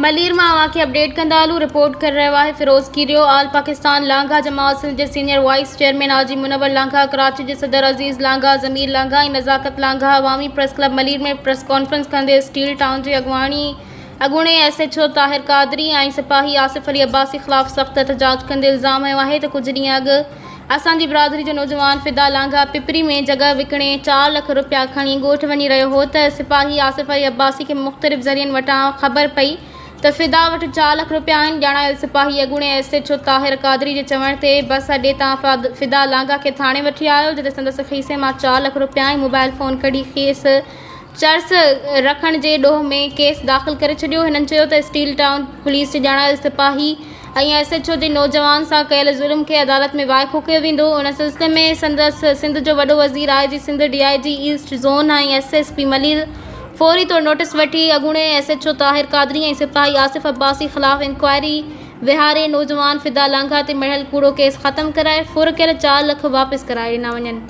ملير مان اوهان کي اپڊيٽ ڪندا هلون رپورٽ ڪري رهيو آهي فيروز ڪيريو آل پاڪستان لانگها جماعت سنڌ جي senior vice chairman Haji Munawar Langah Karachi جي صدر عزيز لانگها ضمير لانگها ۽ Nazakat Langah Awami press club Malir ۾ press conference ڪندي اسٽيل ٽائون جي اڳواڻي اڳوڻي S H O Tahir Qadri ۽ سپاهي آصف علي عباسي خلاف سخت احتجاج ڪندي الزام هنيو آهي ته ڪجهه ڏينهن اڳ اسان جي برادري جو نوجوان فدا لانگاهه پپري ۾ جڳهه وڪڻي چار لک رپيا کڻي ڳوٺ وڃي رهيو هو ته سپاهي آصف علي عباسي کي مختلف ذريعن وٽان خبر پئي ته فدا وٽ چار لک رپيا آهن. ڄاڻايل سپاهي اڳوڻي S H O Tahir Qadri جي چوڻ تي بس اڏي تان فدا لانگاهه کي ٿاڻي وٺي آيو جتي سندس کيسي مان چار لک رپيا ۽ موبائل فون ڪڍي کيس چرس رکڻ جي ڏوهه ۾ ڪيس داخل ڪري ڇڏيو. هنن چيو ته اسٽيل ٽائون پوليس جي ڄاڻايل سپاهي ۽ ايس ايڇ او جي نوجوان سان ڪيل ظلم کي عدالت ۾ وائکو ڪيو ويندو. ان سلسلي ۾ سندس سنڌ جو وڏو وزير، I G Sindh, D I G east zone ۽ S S P Malir فوري طور نوٽيس وٺي اڳوڻي S H O Tahir Qadri ۽ سپاهي آصف عباسي خلاف انڪوائري ويهاري نوجوان فدا لانگاهه تي مڙهيل ڪوڙو ڪيس ختم ڪرائي ڦر ڪيل چار لک واپس ڪرائي ڏنا وڃن.